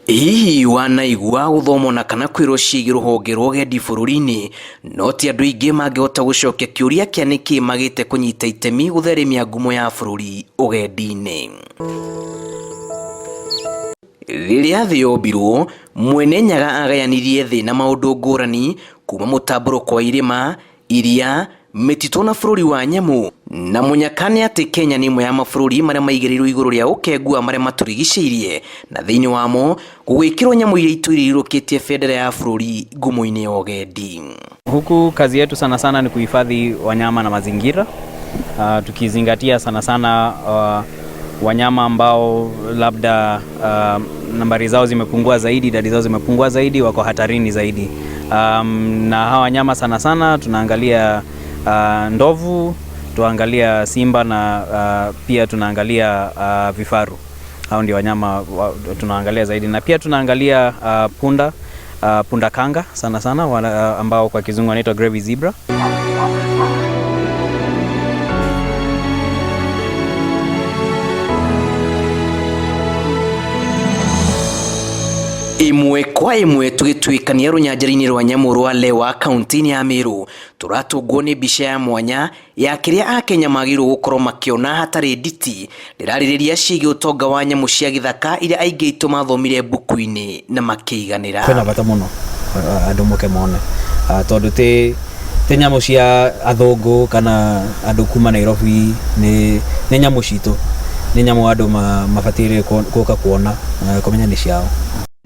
Hihi wanaigua gũthomwo na kana kwĩrwo ciĩgiĩ rũhonge rwa ũgendi bũrũri-inĩ, no ti andũ aingĩ mangĩhota gũcokia kĩũria kĩa nĩkĩ magĩte kũnyita itemi gũtheremia ngumo ya bũrũri ũgendi-inĩ. Rĩrĩa thĩ yombirwo, Mwene Nyaga agayanirie thĩ na maũndũ ngũrani kuma mũtambũrũko wa irĩma, iria, mĩtitũ na bũrũri wa nyamũ. Na mũnyaka nĩ atĩ Kenya nĩ ĩmwe ya mabũrũri marĩa maigĩrĩirwo igũrũ rĩa ũkengu wa marĩa matũrigicĩirie, na thĩinĩ wamo gũgĩkĩrwo nyamũ iria itũire irũrũkĩtie bendera ya bũrũri ngumo-inĩ ya ũgendi. Huku kazi yetu sana sana ni kuhifadhi wanyama na mazingira, tukizingatia sana sana wanyama ambao labda nambari zao zimepungua zaidi, idadi zao zimepungua zaidi, wako hatarini zaidi. Na hawa wanyama sana sana tunaangalia ndovu, tuangalia simba na pia tunaangalia vifaru. Hao ndio wanyama tunaangalia zaidi, na pia tunaangalia punda, punda kanga sana sana wala, ambao kwa kizungu wanaitwa Grevy zebra. Ĩmwe kwa ĩmwe tũgĩtuĩkania rũnyanjara-inĩ rwa nyamũ rwa Lewa kaunti-inĩ ya Meru, tũratũngwo nĩ mbica ya mwanya ya kĩrĩa Akenya magĩrĩirwo gũkorwo makĩona hatarĩ nditi, ndĩrarĩrĩria ciĩgiĩ ũtonga wa nyamũ cia gĩthaka iria aingĩ aitũ mathomire mbuku-inĩ na makĩiganĩra. Kwĩna bata mũno andũ moke mone, tondũ ti nyamũ cia athũngũ kana andũ kuma Nairobi, nĩ nyamũ citũ, nĩ nyamũ andũ mabataire gũka kuona, kũmenya nĩ ciao.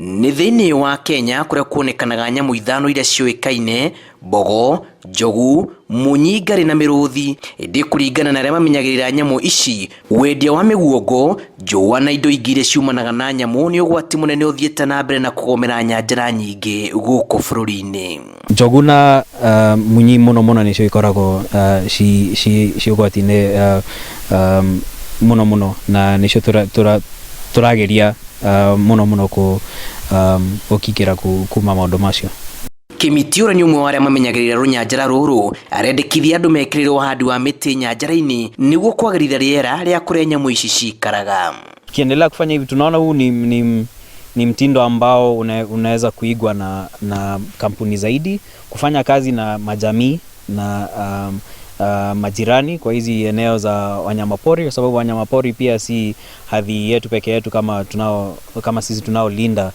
Nĩ thĩinĩ wa Kenya kũrĩa kuonekanaga nyamũ ithano iria ciũĩkaine, mbogo, njogu, munyi, ngarĩ na mĩrũthi. Ĩndĩ kũringana na arĩa mamenyagĩrĩra nyamũ ici, wendia wa mĩguongo, njũa na indo ingĩ iria ciumanaga na nyamũ nĩ ũgwati mũnene ũthiĩte na mbere na kũgomera nyanjara nyingĩ gũkũ bũrũri-inĩ. Njogu na munyi mũno mũno nĩcio ikoragwo ci ũgwati-inĩ mũno mũno, na nĩcio tũrageria mũno mũno gũkingĩra kuma maũndũ macio. Kĩmiti ũrĩa nĩ ũmwe wa arĩa mamenyagĩrĩra rũnyanjara rũrũ arendekithia andũ mekĩrĩre ũhandi wa mĩtĩ nyanjara-inĩ nĩguo kwagĩrithia rĩera rĩa kũrĩa nyamũ ici cikaraga. Tukiendelea kufanya hivi tunaona huu ni mtindo ambao unaweza kuigwa na kampuni zaidi, kufanya kazi na majamii na majirani kwa hizi eneo za wanyamapori, kwa sababu wanyamapori pia si hadhi yetu peke yetu kama sisi tunaolinda,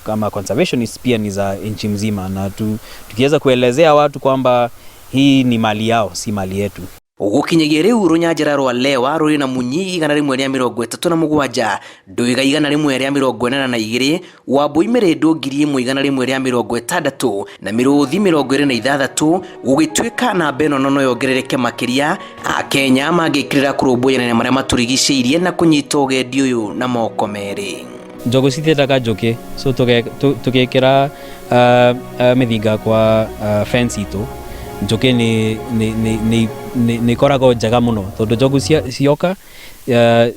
kama conservationists, pia ni za nchi mzima, na tukiweza kuelezea watu kwamba hii ni mali yao, si mali yetu. Gũkinyagia rĩu rũnyanjara rwa Lewa rũrĩ na munyi 137, ndwiga 182, wambũi mĩrĩndũ 1160 na mĩrũthi 26, gũgĩtuĩka namba ĩno no yongerereke makĩria Akenya mangĩkĩrĩra kũrũmbũyania na marĩa matũrigicĩirie na kũnyita ũgendi ũyũ na moko merĩ. Njogu citiendaga njũkĩ, so tũgĩkĩra mĩthinga kwa fence itũ, njũkĩ nĩ ikoragwo njega mũno, tondũ njogu cioka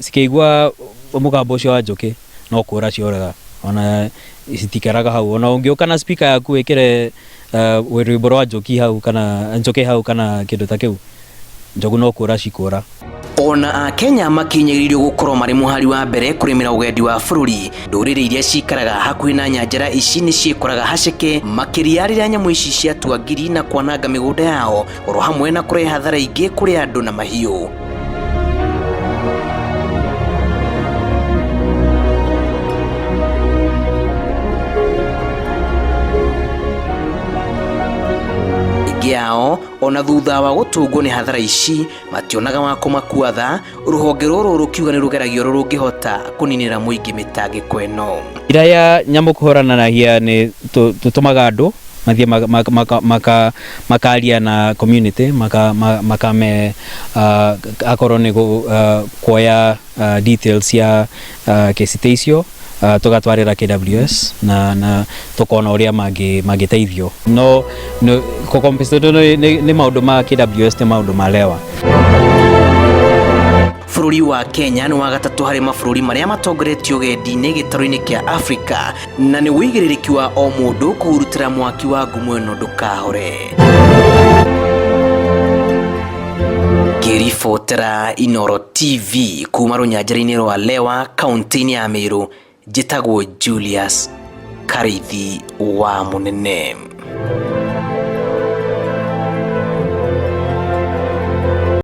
cikĩigua mũgambo ũcio wa njũkĩ no kũra cioraga, ona citikaraga hau. Ona ũngĩũka na speaker yaku wĩkĩre rwĩmbo rwa njũki hau kana njũkĩ hau kana kĩndũ ta kĩu, njogu no kũra cikũra. Ona Akenya makinyĩrĩirio gũkorwo marĩ mũhari wa mbere kũrĩmĩra ũgendi wa bũrũri, ndũrĩrĩ iria cikaraga hakuhĩ na nyanjara ici nĩ ciĩkoraga haceke makĩria rĩrĩa nyamũ ici ciatua ngiri na kwananga mĩgũnda yao oro hamwe na kũrehe hathara ingĩ kũrĩ andũ na mahiũ. Aingĩ ao ona thutha wa gũtũngwo nĩ hathara ici mationaga wa kũmakua tha, rũhonge rũrũ rũkiuga nĩ rũgeragia ũrĩa rũngĩhota kũninĩra mũingĩ mĩtangĩko ĩno. Njĩra ya nyamũ kũhũrana na hia nĩ tũtũmaga andũ mathiĩ makaria na community, makame akorwo nĩ kuoya details cia kesi ta icio, tũgatwarĩra KWS na tũkona ũrĩa mangĩteithio. No kũ compensate nĩ maũndũ ma KWS, nĩ maũndũ ma Lewa. Bũrũri wa Kenya nĩ wa gatatũ harĩ mabũrũri marĩa matongoretie ũgendi-inĩ gĩtarũ-inĩ kĩa Afrika, na nĩ ũigĩrĩrĩki wa o mũndũ kũhurutĩra mwaki wa ngumo ĩno ndũkahore. Ngĩribotera Inooro TV kuma rũnyanjara-inĩ rwa Lewa kaunti-inĩ ya Meru, Njĩtagwo Julius Karithi wa Mũnene.